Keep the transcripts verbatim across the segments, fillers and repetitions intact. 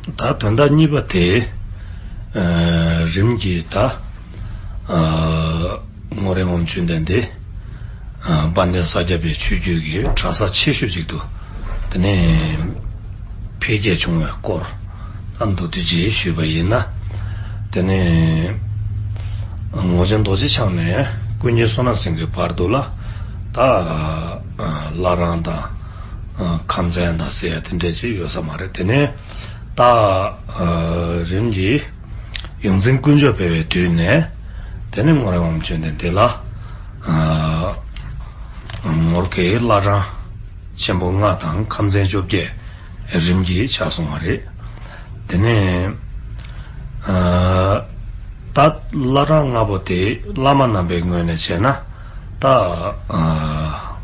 ད་དོན་དག་གཉིས་པ་དེ། ཨ། རིམ་གྱིས་ད། ཨ། ངོར་ཨེ་ཝཾ་བཅོམ་ལྡན་འདས། ཨ། དཔལ་ལྡན་ས་སྐྱ་པའི་ཆོས་བརྒྱུད་ཀྱི་གྲྭ་ས་ཆེ་ཤོས་ཅིག་ཏུ། དེ་ནས་འཕེལ་རྒྱས་བྱུང་བའི་སྐོར། ད་མདོར་བསྡུས་ཅིག་ཞུས་པ་ཡིན་ན། དེ་ནས་ངོར་ཆེན་རྡོ་རྗེ་འཆང་ནས་ཀུན་མཁྱེན་བསོད་ནམས་སེང་གེའི་བར་དུ་ལ། ད་ཨ་བླ་བྲང་དང་། ཨ། ཁམས་ཚན་དང་ཟེར་ཡ་དེ་འདྲས་ཅིག་ཡོད་ས་མ་རེད། དེ་ནས་ད་ཨ་རིམ་གྱིས་ཡོངས་འཛིན་དཀོན་མཆོག་ཕེབས་པའི་དུས་ནས། དེ་ནས་ངོར་ཨེ་ཝཾ་བཅོམ་ལྡན་འདས་ལ། ཨ། ངོར་གྱི་བླ་བྲང་ཆེན་པོ་ལྔ་དང་ཁམས་ཚན་བཅོ་བརྒྱད་རིམ་གྱིས་ཆགས་སོང་བ་རེད། དེ་ནས་ཨ། ད་བླ་བྲང་ལྔ་པོ་དེ་བླ་མ་རྣམ་པའི་ངོས་ནས་བྱས་ན། ད་ཨ་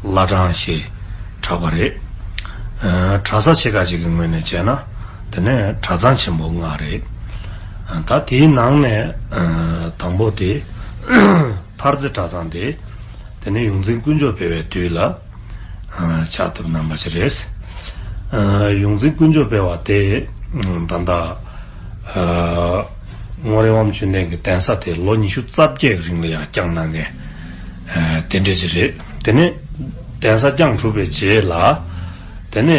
བླ་བྲང་ཞེས་གྲགས་པ་རེད། ཨ། གྲྭ་ས་ཆེ་ཁག་ཅིག་གི་ངོས་ནས་བྱས་ན། དེ་ནས་གྲྭ་ཚང་ཆེན་པོ་ལྔ་རེད། ཨ། ད་དེའི་ནང་ནས་ཨ་དང་པོ་དེ་མཐར་རྩེ་གྲྭ་ཚང་དེ། དེ་ནས་ཡོངས་འཛིན་དཀོན་མཆོག་ཕེབས་པའི་དུས་ལ། ཨ། ཕྱག་བཏབ་གནང་བ་ཞིག་རེད། ཨ། ཡོངས་འཛིན་དཀོན་མཆོག་ཕེབས་པ་དེ་ད་ལྟ། ཨ། ངོར་ཨེ་ཝཾ་བཅོམ་ལྡན་གྱི་གདན་ས་དེ་ལོ་ཉི་ཤུ་རྩ་བརྒྱད་ཀྱི་རིང་ལ་ཡང་བསྐྱངས་གནང་མཁན། ཨ། དེ་འདྲ་ཞིག་རེད། དེ་ནས་གདན་ས་བསྐྱངས་གྲུབ་པའི་རྗེས་ལ། དེ་ནས་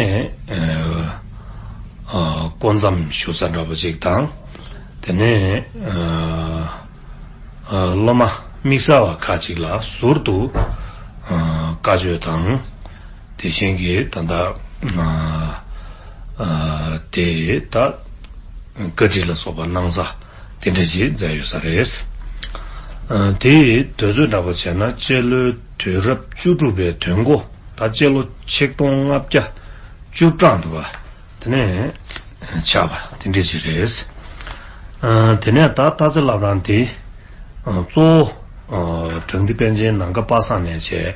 ཨ་སྐུ་མཚམས་བཞུགས་ས་འདྲ་པོ་ཅིག་དང་། དེ་ནས་ཨ། ཨ། སློབ་མ་དམིགས་བསལ་བ་ཁག་ཅིག་ལ་ཟུར་དུ་ཨ་བཀའ་ཆོས་དང་། དེ་བཞིན་གྱི་ད་ལྟ་ཨ་ཨ་དེ་ད་བཀའ་ཁྲིད་ལ་སོགས་པ་གནང་ས་དེ་འདྲ་ཞིག་མཛད་ཡོད་ས་རེད། ཨ། དེ་དུས་ཚོད་འདྲ་པོ་བྱས་ན་སྤྱི་ལོའི་དུས་རབས་བཅུ་དྲུག་པའི་དོན་གོ། ད་སྤྱི་ལོ་ཆིག་སྟོང་ལྔ་བརྒྱ་བཅུ་གྲངས་འདུག་པ། དེ་ནས་ཆགས་པ་དེ་འདྲ་ཞིག་རེད། ཨ། དེ་ནས་ད་སྟག་རྩེ་བླ་བྲང་དེ་ཨ་གཙོ་བོ་ཨ་དྲང་ཏི་པཎ་ཆེན་ནམ་མཁའ་དཔལ་བཟང་ནས་བྱས།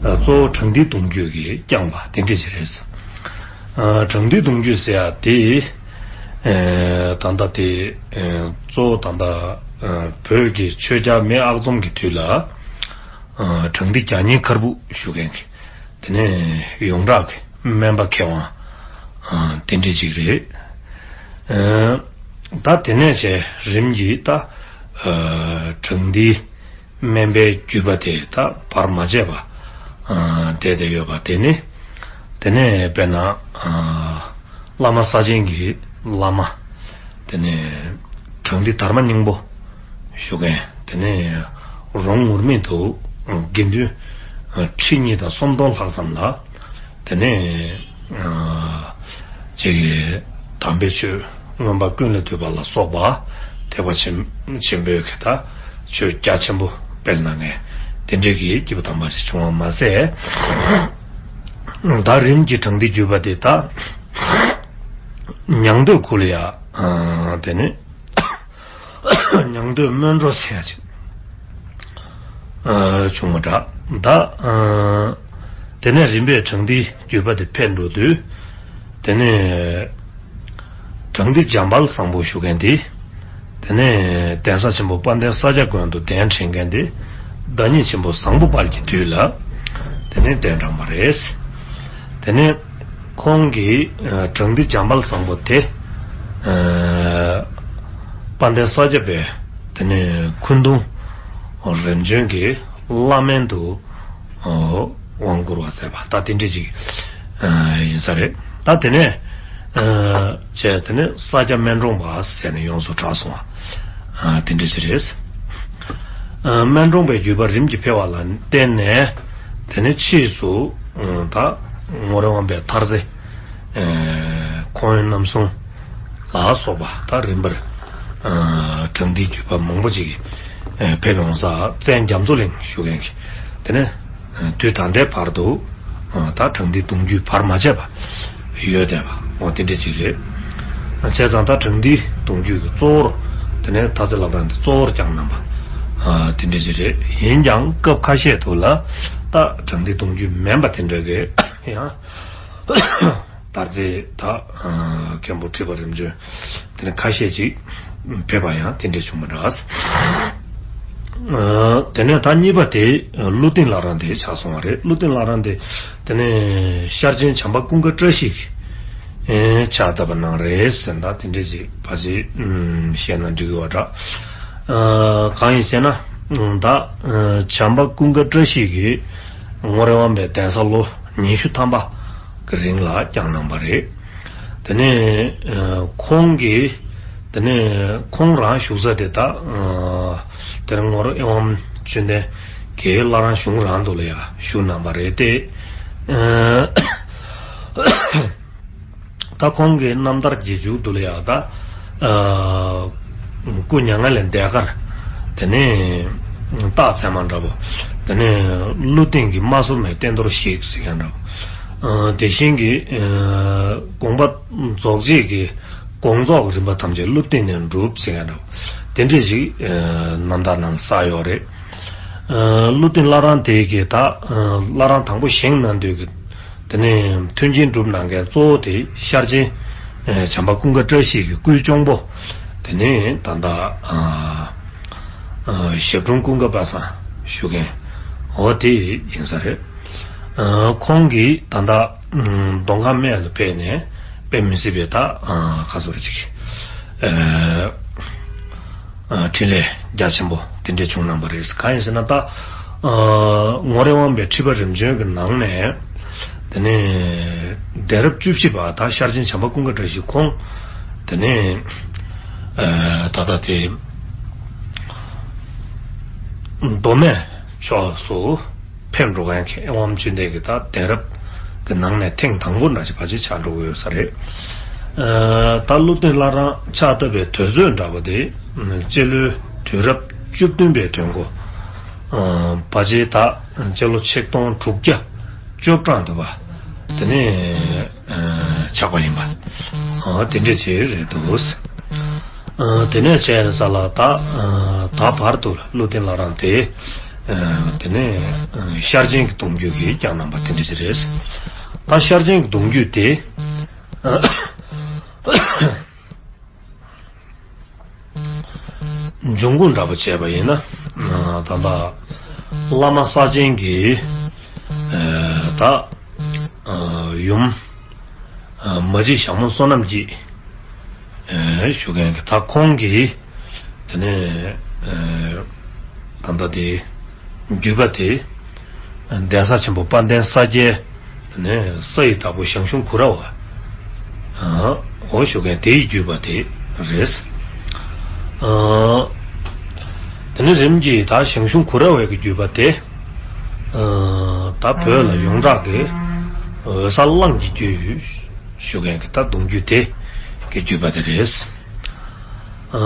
ཨ། གཙོ་བོ་དྲང་ཏི་གདུང་རྒྱུད་ཀྱིས་བསྐྱངས་པ་དེ་འདྲ་ཞིག་རེད། ཨ། དྲང་ཏི་གདུང་རྒྱུད་ཟེར་ཡ་དེ་ཨ་ད་ལྟ་དེ་ཨ་གཙོ་བོ་ད་ལྟ་ཨ་བོད་ཀྱི་ཆོས་རྒྱལ་མེས་ཨག་ཚོམ་གྱི་དུས་ལ། ཨ། དྲང་ཏི་བརྒྱ་སྙེད་མཁར་བུ་བཞུགས་མཁན་གྱི། དེ་ནས་ཡོངས་གྲགས་ཀྱི་སྨན་པ་མཁས་དབང་ཨ་དེ་འདྲ་ཅིག་རེད། ཨ། ད་དེ་ནས་བྱས་རིམ་གྱིས་ད་ཨ་དྲང་ཏི་སྨན་པའི་བརྒྱུད་པ་དེ་ད་བར་མ་ཆད་པ་ཨ་བསྡད་བསྡད་ཡོད་པ་དེ་ནི། དེ་ནས་དཔེར་ན་ཨ་བླ་མ་ས་ཆེན་གྱི་བླ་མ། དེ་ནས་དྲང་ཏི་དར་མ་སྙིང་པོ་བཞུགས་མཁན། དེ་ནས་རོང་ངུར་སྨད་དུ་དགེ་འདུན་ཁྲི་གཉིས་དང་སུམ་སྟོང་ལྷག་ཙམ་ལ། དེ་ནས་ཅིག་གིས་དམ་པའི་ཆོས་མངོན་པ་ཀུན་ལས་བཏུས་པ་ལ་སོགས་པ་ཐེག་པ་ཆེན་ཆེན་པོའི་གི་ད་ཆོས་རྒྱ་ཆེན་པོ་སྤེལ་གནང་མཁན་དེ་འདྲའི་གི་སྐྱེས་བུ་དམ་པ་ཞིག་བྱུང་བ་མ་ཟད། ད་རིམ་གྱིས་དྲང་ཏི་བརྒྱུད་པ་དེ་ད་ཉང་སྟོད་ཁུལ་ལ་ཡ། ཨ། དེ་ནས་ཉང་སྟོད་སྨོན་གྲོགས་ཟེར་ཡ་ཅིག་ཨ་བྱུང་བ་འདྲ། ད་ཨ་དེ་ནས་རིམ་པས་དྲང་ཏི་བརྒྱུད་པ་དེ་འཕེལ་འགྲོ་དུས། དེ་ནས་དྲང་ཏི་འཇམ་དཔལ་བཟང་པོ་བཞུགས་མཁན་དེ། དེ་ནས་གདན་ས་ཆེན་པོ་དཔལ་ལྡན་ས་སྐྱ་དགོན་དུ་གདན་འདྲེན་མཁན་དེ། བདག་ཉིད་ཆེན་པོ་བཟང་པོ་དཔལ་གྱི་དུས་ལ་དེ་ནས་གདན་དྲངས་པ་རེད། དེ་ནས་ཁོང་གིས་ཨ་དྲང་ཏི་འཇམ་དཔལ་བཟང་པོ་དེ་ཨ་དཔལ་ལྡན་ས་སྐྱ་པའི་དེ་ནས་འཁོན་གདུང་རིམ་བྱོན་གྱི་བླ་སྨན་དུ་ཨ་དབང་བསྐུར་བ་མཛད་པ་ད་དེ་འདྲ་ཅིག་ཨ་ཡིན་ས་རེད། ད་དེ་ནས་ཨ་བྱས་དེ་ནས་ས་སྐྱ་སྨན་དྲུང་པ་ཟེར་ནས་ཡོངས་སུ་གྲགས་སོང་བ་ཨ་དེ་འདྲ་ཅིག་རེད། ཨ་སྨན་དྲུང་པའི་བརྒྱུད་པ་རིམ་གྱིས་འཕེལ་བ་ལ་བརྟེན་ནས། དེ་ནས་ཕྱིས་སུ་ཨ་ད་ངོར་ཨེ་ཝཾ་པའི་མཐར་རྩེ་ཨ་ཁོང་ཡུལ་རྣམ་གསུམ་ལ་སོགས་པ་ད་རིམ་པར་ཨ་དྲང་ཏིའི་བརྒྱུད་པ་མང་པོ་ཅིག་ཨ་ཕེབས་ཡོང་ས་བཙན་རྒྱ་མཚོ་གླིང་བཞུགས་མཁན་གྱི། དེ་ནས་ཨ་དུས་ད་ལྟའི་བར་དུ་ཨ་ད་དྲང་ཏིའི་གདུང་རྒྱུད་བར་མ་ཆད་པ་ཡོད་བསྡད་པ་འོ་དེ་འདྲ་ཅིག་རེད། བྱས་ཙང་ད་དྲང་ཏིའི་གདུང་རྒྱུད་ཀྱི་གཙོ་བོར་དེ་ནས་མཐར་རྩེ་བླ་བྲང་དེ་གཙོ་བོར་བསྐྱངས་གནང་པ་ཨ་དེ་འདྲ་ཅིག་རེད། ཡིན་ཀྱང་སྐབས་ཁ་ཤས་དུ་ལ་ད་དྲང་ཏིའི་གདུང་རྒྱུད་མིན་པ་དེ་འདྲ་གི་ཡང་མཐར་རྩེ་ད་ཨ་མཁན་པོ་ཁྲི་པ་རིམ་བྱོན་དེ་ནས་ཁ་ཤས་ཅིག་ཕེབས་པ་ཡང་དེ་འདྲ་བྱུང་བ་འདྲ། ཨ་དེ་ནས་ད་གཉིས་པ་དེ་ཀླུ་སྡིངས་བླ་བྲང་དེ་ཆགས་སོང་བ་རེད། ཀླུ་སྡིངས་བླ་བྲང་དེ་དེ་ནས་ཤར་ཆེན་བྱམས་པ་ཀུན་དགའ་བཀྲ་ཤིས་ ཨེ་ཕྱག་བཏབ་པ་གནང་རེད་ཟེར་ད་དེ་འདྲས་ཅིག་ཕལ་ཆེར་ཨུམ་བཤད་ན་འགྲིག་གི་བ་འདྲ། ཨ་གང་ཡིན་ཟེར་ན་ཨུམ་ད་ཨ་བྱམས་པ་ཀུན་དགའ་བཀྲ་ཤིས་ཀྱིས་ངོར་དབང་པའི་གདན་ས་ལོ་ཉི་ཤུ་ཐམ་པ་གི་རིང་ལ་བསྐྱངས་གནང་པ་རེད། དེ་ནས་ཨ་ཁོང་གིས་དེ་ནས་ཁོང་རང་བཞུགས་ས་དེ་ད་ཨ་དེ་ནས་ངོར་དབང་བཅོམ་ལྡན་འདས་ཀྱི་བླ་བྲང་གཞུང་རང་དུ་ལ་ཡང་བཞུགས་གནང་པ་རེད་དེ། ཨ་ད་ཁོང་གི་རྣམ་ཐར་རྗེས་འཇུག་ཏུ་ལ་ཡང་ད་ཨ་སྐུ་མྱ་ངན་ལས་འདས་ཁར་དེ་ནས་རྟགས་མཚན་མ་འདྲ་པོ་དེ་ནས་ཀླུ་སྟེང་གི་མ་སོར་མོའི་རྟེན་གཏོར་ཞིག་ཟེར་མཁན་འདྲ་པོ། ཨ་དེ་བཞིན་གྱི་ཨ་དགོངས་པ་རྫོགས་རྗེས་ཀྱི་དགོངས་རྫོགས་རིམ་པ་ཐམས་ཅད་ཀླུ་སྟེང་ནས་འགྲུབ་ཟེར་མཁན་འདྲ་པོ། དེ་འདྲས་ཞིག་ཨ་རྣམ་ཐར་ནང་གསལ་ཡོད་རེད། ཨ་ཀླུ་སྟེང་བླ་བྲང་དེ་གི་ད་ཨ་བླ་བྲང་དང་པོ་བཞེངས་གནང་དུས་ཀྱི་དེ་ནས་མཐུན་རྐྱེན་སྒྲུབ་གནང་མཁན་གཙོ་བོ་དེ་ཤར་ཆེན་ཨ་བྱམས་པ་ཀུན་དགའ་བཀྲ་ཤིས་ཀྱི་སྐུའི་གཅུང་པོ། དེ་ནས་ད་ལྟ་ཨ་ཨ་ཞབས་དྲུང་ཀུན་དགའ་པ་སངས་བཞུགས་མཁན་འོ་དེ་ཡིན་ས་རེད། ཨ་ཁོང་གིས་ད་ལྟ་ཨ་མདོ་ཁམས་སྨད་ལ་ཕེབས་ནས་དཔེ་མི་སྲིད་པའི་ད་ཨ་ཁ་སོར་ཅིག་ཨ་ཨ་འཕྲིན་ལས་རྒྱ་ཆེན་པོ་དེ་འདྲས་བྱུང་གནང་པ་རེད། གང་ཡིན་ཟེར་ན་ད་ཨ་ངོར་དབང་པའི་ཁྲི་པ་རིམ་བྱོན་གྱི་ནང་ནས་དེ་ནས་གདན་རབས་བཅུ་བཞི་པ་ད་ཤར་ཆེན་བྱམས་པ་ཀུན་དགའ་བཀྲ་ཤིས་ཁོང་དེ་ནས་ཨ་ད་ལྟ་དེ་མདོ་སྨད་ཕྱོགས་སུ་ཕེབས་འགྲོ་མཁན་མཁས་དབང་བཅུ་ལྡན་གྱི་ད་གདན་རབས་ཀྱི་ནང་ནས་ཐེངས་དང་པོ་འདྲ་ཞིག་ཕལ་ཆེར་ཆགས་འགྲོ་གི་ཡོད་ས་རེད། ཨ་ད་ཀླུ་སྟེང་བླ་བྲང་ཕྱག་བཏབ་པའི་དུས་ཚོད་འདྲ་པོ་དེ་སྤྱི་ལོའི་དུས་རབས་བཅུ་བདུན་པའི་དུས་འགོ་ཨ་ཕལ་ཆེར་ད་སྤྱི་ལོ་ཆིག་སྟོང་དྲུག་བརྒྱ་བཅུ་གྲངས་འདུག་པ། དེ་ནས་ཨ་ཆགས་པ་ཡིན་པ། ཨ་དེ་འདྲས་བྱས་རེད་འདུག་ཨ་དེ་ནས་བྱས་ས་ལ་ད་ཨ་ད་བར་དུ་ཀླུ་སྟེང་བླ་བྲང་དེ་ཨ་དེ་ནས་ཨ་ཤར་ཆེན་གྱི་གདུང་རྒྱུད་ཀྱིས་བསྐྱངས་གནང་པ་དེ་འདྲ་ཞིག་རེད། ད་ཤར་ཆེན་གྱི་གདུང་རྒྱུད་དེ་ཨ་འབྱུང་ཁུངས་འདྲ་པོ་བྱས་པ་ཡིན་ན་ཨ་ད་ལྟ་བླ་མ་ས་ཆེན་གྱི་ཨ་ད་ཨ་ཡུམ་ཨ་མ་གཅིག་ཞྭ་མོ་བསོད་ནམས་ཀྱིས་ཨ་ཞུ་མཁན་གྱི་ད་ཁོང་གིས་དེ་ནས་ཨ་ད་ལྟ་དེ་བརྒྱུད་པ་དེ་གདན་ས་ཆེན་པོ་དཔལ་ལྡན་ས་སྐྱའི་ནས་ས་ཡི་བདག་པོ་ཞང་ཞུང་གུ་ར་བ་ཨ་འོ་ཞུ་མཁན་དེའི་བརྒྱུད་པ་དེ་རེད། ཨ་དེ་ནས་རིམ་གྱིས་ད་ཞང་ཞུང་གུ་ར་བའི་གི་བརྒྱུད་པ་དེ་ཨ་ད་བོད་ལ་ཡོངས་གྲགས་ཀྱི་འོད་གསལ་གླང་གི་རྒྱུད་ཞུ་མཁན་གྱི་ད་གདུང་རྒྱུད་དེ་གི་བརྒྱུད་པ་དེ་རེད། ཨ་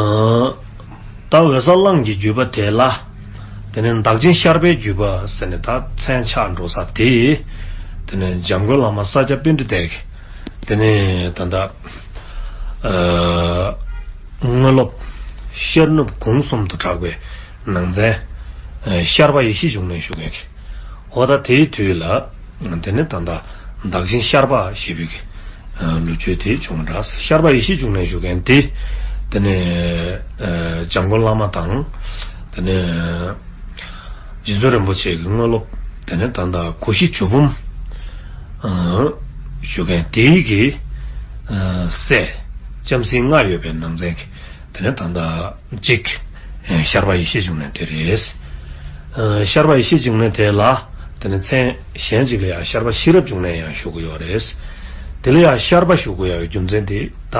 ད་འོད་གསལ་གླང་གི་བརྒྱུད་པ་དེ་ལ་དེ་ནས་བདག་ཆེན་ཤར་པའི་བརྒྱུད་པ་ཟེར་ནས་ད་མཚན་ཆགས་འགྲོ་ས་དེ་དེ་ནས་འཇམ་མགོན་བླ་མ་ས་སྐྱ་པཎྜི་ཏས་ཀྱིས་དེ་ནས་ད་ལྟ་ཨ་དངོས་སློབ་ཤར་ནུབ་གུང་གསུམ་དུ་གྲགས་པའི་ནང་ཚན་ཨ་ཤར་པ་ཡེ་ཤེས་འབྱུང་གནས་ཞུ་མཁན་གྱི་འོ་ད་དེའི་དུས་ལ་དེ་ནས་ད་ལྟ་བདག་ཆེན་ཤར་པ་ཞེས་པའི་གི་ལོ་རྒྱུས་དེ་བྱུང་འདྲ། ཤར་པ་ཡེ་ཤེས་འབྱུང་གནས་ཞུ་མཁན་དེ་དེ་ནས་འཇམ་མགོན་བླ་མ་དང་དེ་ནས་རྗེ་བཙུན་རིན་པོ་ཆེ་གི་དངོས་སློབ་དེ་ནས་ད་ལྟ་གོ་ཤྲི་གྱོ་འབུམ་ཞུ་མཁན་དེའི་གི་སྲས་ལྕམ་སྲིང་ལྔ་ཡོད་པའི་ནང་ཚན་གྱི་དེ་ནས་ད་ལྟ་གཅིག་ཤར་པ་ཡེ་ཤེས་འབྱུང་གནས་དེ་རེད། ཤར་པ་ཡེ་ཤེས་འབྱུང་གནས་དེ་ལ་དེ་ནས་མཚན་གཞན་གཅིག་ལ་ཡང་ཤར་པ་ཤེས་རབ་འབྱུང་གནས་ཡང་ཞུ་གི་ཡོད་རེད། དེ་ལ་ཡང་ཤར་པ་ཞུ་དགོས་ཡག་རྒྱུ་མཚན་དེ་ད་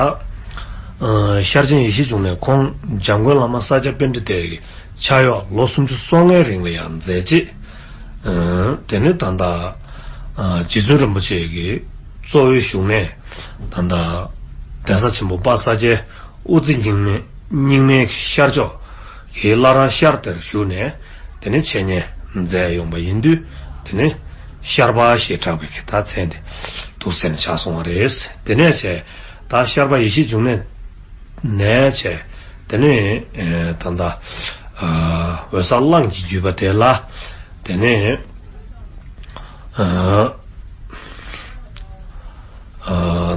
ཤར་ཆེན་ཡེ་ཤེས་འབྱུང་གནས་ཁོང་འཇམ་མགོན་བླ་མ་ས་སྐྱ་པཎྜི་ཏའི་ཕྱག་གཡོག་ལོ་སུམ་ཅུ་སོ་ལྔའི་རིང་ལ་ཡང་མཛད་རྗེས་དེ་ནས་ད་ལྟ་རྗེ་བཙུན་རིན་པོ་ཆེ་གི་གཙོ་བོའི་བཞུགས་གནས་ད་ལྟ་གདན་ས་ཆེན་པོ་དཔལ་ས་སྐྱའི་དབུ་རྩེ་རྙིང་མའི་རྙིང་མའི་ཤར་ཕྱོགས་ཀྱི་བླ་བྲང་ཤར་དེར་བཞུགས་ནས་དེ་ནས་འཆད་ཉན་མཛད་ཡོང་པ་ཡིན་དུས་དེ་ནས་ཤར་པ་ཞེས་གྲགས་པའི་གི་ད་མཚན་དེ་འདུག་ཟེར་ནས་ཆགས་སོང་བ་རེད། དེ་ནས་བྱས་ད་ཤར་པ་ཡེ་ཤེས་འབྱུང་གནས་ནས་བྱས་དེ་ནས་ད་ལྟ་འོད་གསལ་གླང་གི་བརྒྱུད་པ་དེ་ལ་དེ་ནས།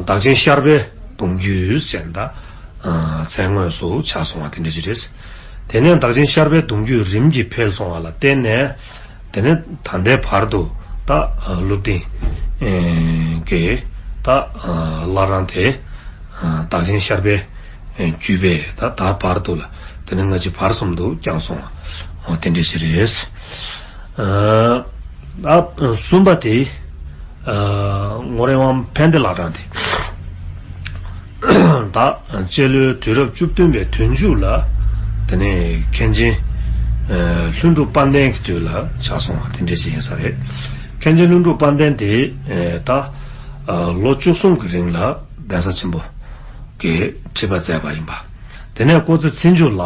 བདག་ཆེན་ཤར་པའི་གདུང་རྒྱུད་ཟེར་ད་མཚན་དངོས་སུ་ཆགས་སོང་བ་དེ་འདྲ་ཞིག་རེད། དེ་ནས་བདག་ཆེན་ཤར་པའི་གདུང་རྒྱུད་རིམ་གྱིས་འཕེལ་སོང་བ་ལ་བརྟེན་ནས་དེ་ནས་ད་ལྟའི་བར་དུ་ད་ཀླུ་སྟེང་གི་ ད་བླ་བྲང་དེ་བདག་ཆེན་ཤར་པའི་བརྒྱུད་པས་ད་ད་བར་དུ་ལ་དེ་ནས་སྔ་ཕྱི་བར་གསུམ་དུ་བསྐྱངས་སོང་བ་དེ་འདྲ་ཞིག་རེད། ཨ་གསུམ་པ་དེ་ངོར་ཝང་ཕན་བདེ་བླ་བྲང་དེ། ད་སྤྱི་ལོའི་དུས་རབས་བཅུ་བདུན་པའི་དུས་མཇུག་ལ་དེ་ནས་མཁན་ཆེན་ལྷུན་གྲུབ་དཔལ་ལྡན་གྱི་དུས་ལ་ཆགས་སོང་བ་དེ་འདྲ་ཞིག་ཡིན་ས་རེད། མཁན་ཆེན་ལྷུན་གྲུབ་དཔལ་ལྡན་དེ་ད་ལོ་བཅུ་གསུམ་གྱི་རིང་ལ་གདན་ས་ཆེན་པོ་གི་ཁྲི་པ་མཛད་པ་ཡིན་པ། དེ་ནས་སྐུ་ཚེ་ཚེ་མཇུག་ལ།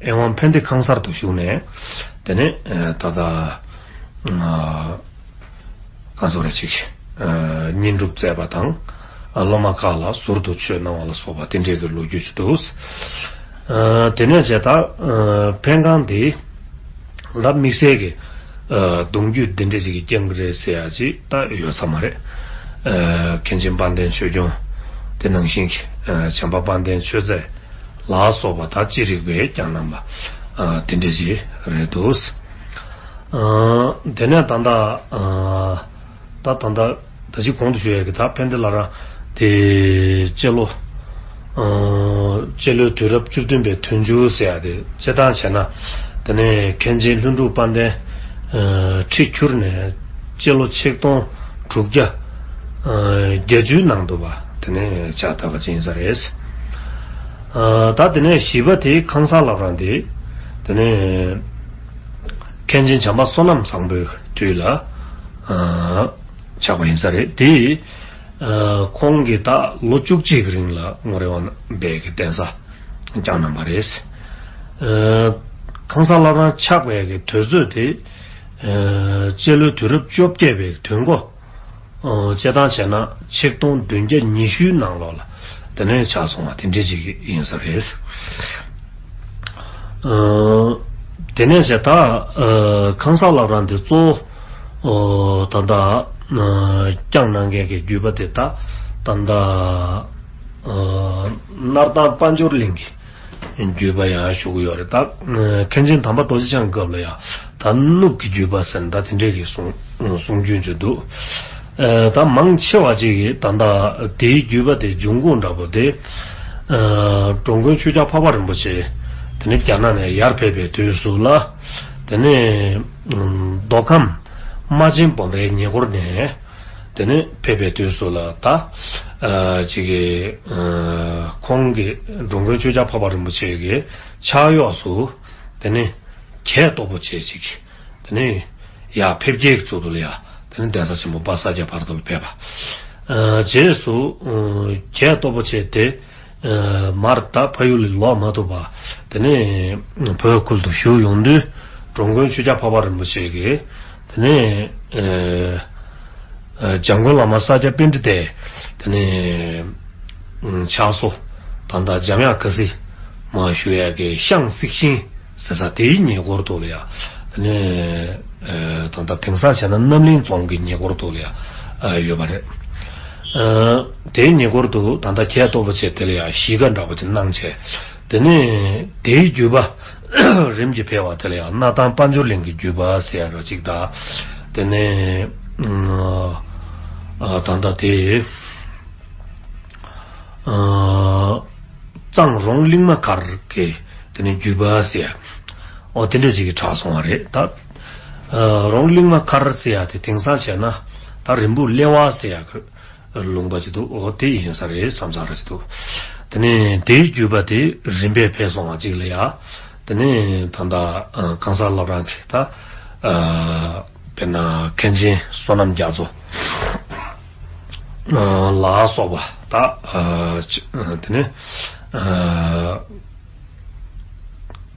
ཨེ་ཝང་ཕན་བདེ་ཁང་གསར་དུ་བཞུགས་ནས། དེ་ནས་ད་ལྟ་གང་ཟེར་རེད་ཅིག་བསྙེན་སྒྲུབ་མཛད་པ་དང་། སློབ་མ་ཁག་ལ་ཟུར་དུ་ཆོས་གནང་བ་ལ་སོགས་པ་དེ་འདྲའི་གི་ལོ་རྒྱུས་ཅིག་འདུག་དེ་ནས་བྱས་ད་ཕན་ཁང་འདི་ལ་དམིགས་བསལ་གྱི་གདུང་རྒྱུད་འདི་འདྲ་ཞིག་གི་རྐྱང་གི་རེད་ཟེར་ཡ་ཅིག་ད་ཡོད་ས་མ་རེད། མཁན་ཆེན་དཔལ་ལྡན་ཆོས་སྐྱོང་དེ་ནང་བཞིན་གྱི་བྱམས་པ་དཔལ་ལྡན་ཆོས་མཛད། ལ་སོགས་པ་ད་ཅི་རིགས་པས་ཀྱང་གནང་བ་དེ་འདྲ་ཞིག་རེད་འདུག་དེ་ནས་ད་ལྟ་ད་ད་ལྟ་ད་ཅི་གོང་དུ་ཞུ་ཡས་ཀྱི་ད་ཕན་བདེ་བླ་བྲང་དེ་སྤྱི་ལོ་སྤྱི་ལོའི་དུས་རབས་བཅུ་བདུན་པའི་དུས་མཇུག་ཟེར་ཡ་དེ་སྤྱི་བཏང་བྱས་ན། དེ་ནས་མཁན་ཆེན་ལྷུན་གྲུབ་དཔལ་ལྡན་ཁྲི་འཁྱུར་ནས་སྤྱི་ལོ་ཆིག་སྟོང་དྲུག་བརྒྱ་བརྒྱད་ཅུའི་ནང་དུ་བ་དེ་ནས་ཕྱག་བཏབ་པ་ཅིག་ཡིན་ས་རེད། ད་དེ་ནས་བཞི་པ་དེ་ཁང་གསར་བླ་བྲང་དེ་དེ་ནས་མཁན་ཆེན་བྱམས་པ་བསོད་ནམས་བཟང་པོའི་དུས་ལ་ཆགས་པ་ཡིན་ས་རེད་དེ། ཁོང་གིས་ད་ལོ་བཅུ་གཅིག་གི་རིང་ལ་ངོར་ཝང་པའི་གི་གདན་ས་བསྐྱངས་གནང་པ་རེད། ཨ་ཁང་གསར་བླ་བྲང་ཆགས་པའི་གི་དུས་ཚོད་དེ་ཨ་སྤྱི་ལོའི་དུས་རབས་བཅོ་བརྒྱད་པའི་དུས་འགོ། ཨ་སྤྱི་བཏང་བྱས་ན་ཆིག་སྟོང་བདུན་བརྒྱ་ཉི་ཤུའི་ནང་ལོགས་ལ་དེ་ནས་ཆགས་སོང་བ་དེ་འདྲ་ཞིག་ཡིན་ས་རེད། ཨ་དེ་ནས་བྱས་ད་ཨ་ཁང་གསར་བླ་བྲང་དེ་གཙོ་བོ་ཨ་ད་ལྟ་ཨ་བསྐྱངས་གནང་མཁན་གྱི་བརྒྱུད་པ་དེ་ད་ད་ལྟ། སྣར་ཐང་དཔལ་འབྱོར་གླིང་གི་བརྒྱུད་པ་ཡང་ཞུ་གི་ཡོད་རེད་ད། མཁན་ཆེན་དམ་པ་རྡོ་རྗེ་འཆང་སྐབས་ལ་ཡང་ད་གནུབས་ཀྱི་བརྒྱུད་པ་ཟེར་ན་ད་དེ་འདྲས་ཀྱི་གསུང་གསུང་རྒྱུན་ཅིག་འདུག་ད་མང་ཆེ་བ་ཅིག་གིས་ད་ལྟ་དེའི་བརྒྱུད་པ་དེ་འབྱུང་ཁུངས་འདྲ་པོ་དེ་འགྲོ་མགོན་ཆོས་རྒྱལ་འཕགས་པ་རིན་པོ་ཆེ་དེ་ནི་རྒྱ་ནག་ནས་ཡར་ཕེབས་པའི་དུས་སུ་ལ་དེ་ནི་མདོ་ཁམས་རྨ་ཆེན་སྦོམ་རའི་ཉེ་འཁོར་ནས། དེ་ནས་ཕེབས་པའི་དུས་སུ་ལ་ད་ཨ་ཅིག་གི་ཨ་ཁོང་གི་འགྲོ་མགོན་ཆོས་རྒྱལ་འཕགས་པ་རིན་པོ་ཆེ་གི་ཕྱག་གཡོགས་སུ་དེ་ནས་གྱད་སྟོབས་པོ་ཆེ་ཅིག་དེ་ནས་ཡར་ཕེབས་སྐྱེལ་གྱི་ཚུལ་དུ་ལ་ཡ་དེ་ནས་གདན་ས་ཆེན་པོ་དཔལ་ས་སྐྱ་བར་དུ་ལ་ཕེབས་པ། ཨ་རྗེས་སུ་ཨ་གྱད་སྟོབས་པོ་ཆེ་དེ་ཨ་མར་ད་ཕ་ཡུལ་ལ་ལོག་མ་ཐུབ་པ་དེ་ནས་བོད་ཁུལ་དུ་བཞུགས་ཡོང་དུས་འགྲོ་མགོན་ཆོས་རྒྱལ་འཕགས་པ་རིན་པོ་ཆེ་གིས། དེ་ནས་ཨ་འཇམ་མགོན་བླ་མ་ས་སྐྱ་པཎྜི་ཏས་དེ་ནས་ཕྱག་བཟོ་ད་ལྟ་འཇམ་དབྱངས་དགའ་སེང་མ་ཞུ་ཡ་གི་ཤངས་གསེག་ཤིང་ཟེར་ས་དེའི་ཉེ་འཁོར་དུ་ལ་ཡ་དེ་ནས་ཨ་ད་ལྟ་དེང་སང་བྱས་ན་རྣམ་གླིང་རྫོང་གི་ཉེ་འཁོར་དུ་ལ་ཡ་ཨ་ཡོད་པ་རེད། ཨ་དེའི་ཉེ་འཁོར་དུ་ད་ལྟ་གྱད་སྟོབས་པོ་ཆེ་དེ་ལ་ཡ་གཞིས་ཀ་འདྲ་པོ་ཅིག་གནང་བྱས། དེ་ནས་དེའི་བརྒྱུད་པ་རིམ་གྱིས་འཕེལ་བ་དེ་ལ་ཡང་སྣར་ཐང་དཔལ་འབྱོར་གླིང་གི་བརྒྱུད་པ་ཟེར་ཡ་འདྲ་ཅིག་དང་། དེ་ནས་ཨ་ད་ལྟ་དེ་ཨ་གཙང་རོང་གླིང་མ་མཁར་གྱི་དེ་ནས་བརྒྱུད་པ་ཟེར་ཡ་འོ་དེ་འདྲ་ཅིག་གི་གྲགས་སོང་བ་རེད་ད། ཨ་རོང་གླིང་མ་མཁར་ཟེར་ཡ་དེ་དེང་སང་བྱས་ན་ད་རིན་སྤུངས་གླེ་བ་ཟེར་ཡ་གི་ལུང་པ་ཅིག་འདུག་འོ་དེ་ཡིན་ས་རེད་བསམ་ས་རེད་ཅིག་འདུག་དེ་ནས་དེའི་བརྒྱུད་པ་དེ་རིམ་པས་འཕེལ་སོང་བ་ཅིག་ལ་ཡ། དེ་ནས་ད་ལྟ་ཨ་ཁང་གསར་བླ་བྲང་གི་ད་ཨ་དཔེར་ན་མཁན་ཆེན་བསོད་ནམས་རྒྱ་མཚོ་ཨ་ལ་སོགས་པ་ད་ཨ་ཅི་ཨ་དེ་ནས་ཨ་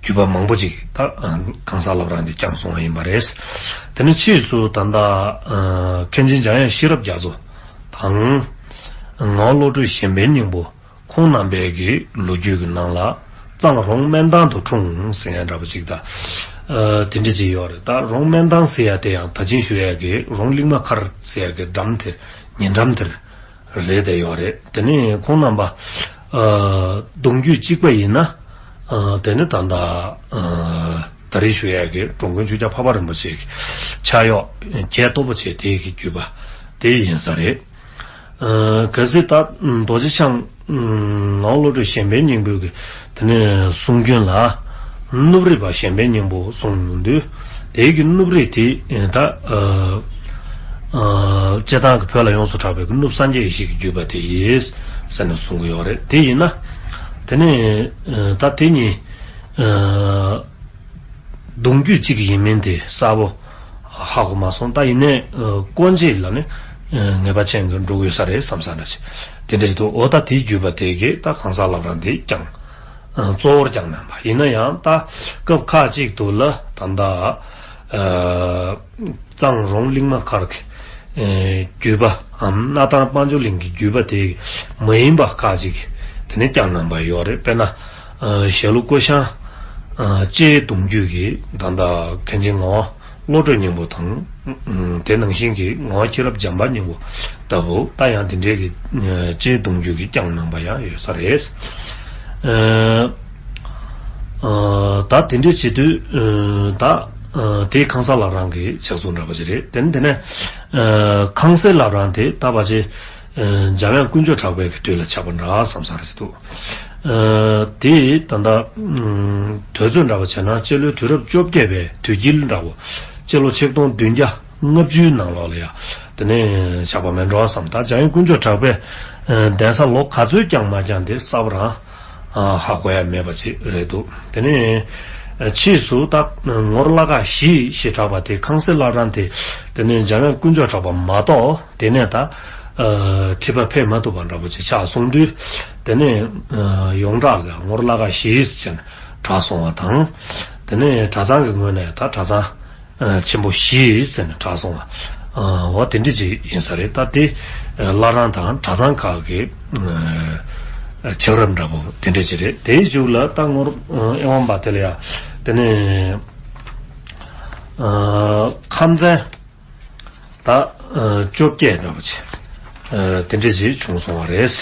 བརྒྱུད་པ་མང་པོ་ཅིག་ད་ཨ་ཁང་གསར་བླ་བྲང་འདི་བསྐྱངས་སོང་བ་ཡིན་པ་རེད། དེ་ནས་ཕྱིས་སུ་ད་ལྟ་ཨ་མཁན་ཆེན་འཇམ་དབྱངས་ཤེས་རབ་རྒྱ་མཚོ་དང་། ངག་བློ་གྲོས་གཞན་ཕན་སྙིང་པོ་ཁོང་རྣམ་པའི་གི་ལོ་རྒྱུས་ཀྱི་ནང་ལ་གཙང་རོང་སྨན་ཐང་དུ་འཁྲུངས་ཟེར་ཡ་འདྲ་པོ་ཅིག་ད་ཨ་དེ་འདྲ་ཅིག་ཡོད་རེད། ད་རོང་སྨན་ཐང་ཟེར་ཡ་དེ་ཡང་ད་ཅིང་ཞུ་ཡ་གི་རོང་གླིང་མ་མཁར་ཟེར་ཡ་གི་འགྲམ་དེར་ཉེ་འགྲམ་དེར་རེད་དེ་ཡོད་རེད། དེ་ནས་ཁོང་རྣམ་པ་ཨ་གདུང་རྒྱུད་གཅིག་པ་ཡིན་ན་ཨ་དེ་ནི་ད་ལྟ་ཨ་ད་རེས་ཞུ་ཡ་གི་འགྲོ་མགོན་ཆོས་རྒྱལ་འཕགས་པ་རིན་པོ་ཆེ་གི་ཕྱག་གཡོག་གྱད་སྟོབས་པོ་ཆེ་དེ་གི་བརྒྱུད་པ་དེ་ཡིན་ས་རེད། ཨ། གལ་སྲིད་ད་རྡོ་རྗེ་འཆང་ངག་དབང་བློ་གྲོས་གཞན་ཕན་སྙིང་པོའི་གི་དེ་ནས་གསུང་རྒྱུན་ལ་གནུབས་རིག་པ་གཞན་ཕན་སྙིང་པོ་གསུངས་ཡོང་དུས། དེའི་གི་གནུབས་རིག་དེ་ད་ཨ་ཨ་སྤྱིར་བཏང་གི་བོད་ལ་ཡོངས་སུ་གྲགས་པའི་གི་གནུབས་སངས་རྒྱས་ཡེ་ཤེས་ཀྱི་བརྒྱུད་པ་དེ་ཡིན་ཟེར་ནས་གསུང་གི་ཡོད་རེད། དེ་ཡིན་ན་དེ་ནས་ད་དེ་གཉིས་ཨ་གདུང་རྒྱུད་གཅིག་ཡིན་མིན་དེ་གསལ་པོ་ཧ་གོ་མ་སོང་། ད་ཡིན་ནའི་ཨ་སྐོར་འབྱེད་ལ་ནི་ཨ་ངེས་པ་ཅན་གྱི་འགྲོ་དགོས་ས་རེད་བསམ་ས་འདྲ་ཞིག་དེ་འདྲ་འདུག་འོ་ད་དེའི་བརྒྱུད་པ་དེ་གས་ད་གང་ཟག་བླ་བྲང་དེ་བསྐྱངས། ཨ་གཙོ་བོར་བསྐྱངས་གནང་བ་ཡིན་ན་ཡང་ད་སྐབས་ཁག་ཅིག་ཏུ་ལ་ད་ལྟ་ཨ་གཙང་རོང་གླིང་མ་མཁར་གྱི་ཨ་བརྒྱུད་པའམ་སྣར་ཐང་དཔལ་འབྱོར་གླིང་གི་བརྒྱུད་པ་དེ་མ་ཡིན་པ་ཁག་ཅིག་དེ་ནས་བསྐྱངས་གནང་བ་ཡོད་རེད། དཔེར་ན་ཨ་ཞྭ་ལུ་ཀོ་ཤང་ཨ་ལྕེའི་གདུང་རྒྱུད་ཀྱི་ད་ལྟ་མཁན་ཆེན་ངག་དབང་བློ་གྲོས་སྙིང་པོ་དང་། ཨ་དེ་ནང་བཞིན་གྱི་ངག་དབང་མཁྱེན་རབ་འཇམ་དཔལ་སྙིང་པོ་ལྟ་བུ་ད་ཡང་དེ་འདྲའི་གི་ཨ་ལྕེའི་གདུང་རྒྱུད་ཀྱི་བསྐྱངས་གནང་བ་ཡང་ཡོད་ས་རེད། ཨ་ཨ་ད་དེ་འདྲའི་བྱེད་དུས་ཨ་ད་ཨ་དེ་ཁང་གསར་བླ་བྲང་གི་ཕྱག་མཛོད་འདྲ་པོ་ཅིག་རེད། དེ་ནས་དེ་ནས་ཨ་ཁང་གསར་བླ་བྲང་དེ་ད་ཕལ་ཆེར་ཨ་འཇམ་དབྱངས་དཀོན་མཆོག་གྲགས་པའི་གི་དུས་ལ་ཆགས་པ་འདྲ་བསམ་ས་རེད་འདུག་ཨ་དེ་ད་ལྟ་ཨ་དུས་ཚོད་འདྲ་པོ་བྱས་ན་སྤྱི་ལོའི་དུས་རབས་བཅོ་བརྒྱད་པའི་དུས་དཀྱིལ་འདྲ་པོ། སྤྱི་ལོ་ཆིག་སྟོང་བདུན་བརྒྱ་ལྔ་བཅུའི་ནང་ལོགས་ལ་ཡ་དེ་ནས་ཆགས་པ་མེད་འགྲོ་བསམ། ད་འཇམ་དབྱངས་དཀོན་མཆོག་གྲགས་པས་ཨ་གདན་ས་ལོ་ག་ཚོད་བསྐྱངས་མ་བསྐྱངས་དེ་གསལ་པོ་རང་ཨ་ཧ་གོ་ཡ་མེད་པ་ཅིག་རེད་འདུག་དེ་ནས་ཨ་ཕྱིས་སུ་ད་ངོར་བླ་ཁག་བཞི་ཞེས་གྲགས་པ་དེ་ཁང་གསར་བླ་བྲང་དེ་དེ་ནས་འཇམ་དབྱངས་དཀོན་མཆོག་གྲགས་པ་མ་གཏོགས་དེ་ནས་ད་ཨ་ཁྲི་པ་ཕེབས་མ་ཐུབ་པ་འདྲ་པོ་ཅིག་ཆགས་སོང་དུས། དེ་ནས་ཨ་ཡོངས་གྲགས་ལ་ངོར་བླ་ཁག་བཞི་ཟེར་ནས་གྲགས་སོང་བ་དང་། དེ་ནས་གྲྭ་ཚང་གི་ངོས་ནས་ད་གྲྭ་ཚང་ཨ་ཆེན་པོ་བཞི་ཟེར་ནས་གྲགས་སོང་བ། ཨ་འོ་དེ་འདྲ་ཅིག་ཡིན་ས་རེད། ད་དེ་ཨ་བླ་བྲང་དང་གྲྭ་ཚང་ཁག་གི་ཨ་ཆགས་རབས་འདྲ་པོ་དེ་འདྲ་ཅིག་རེད། དེའི་མཇུག་ལ་ད་ངོར་ཨ་ཨེ་ཝམ་པ་དེ་ལ་ཡ་དེ་ནས་ཨ་ཁམས་ཚན་ད་ཨ་བཅོ་བརྒྱད་འདྲ་པོ་ཅིག་ཨ་དེ་འདྲ་ཅིག་བྱུང་སོང་བ་རེད།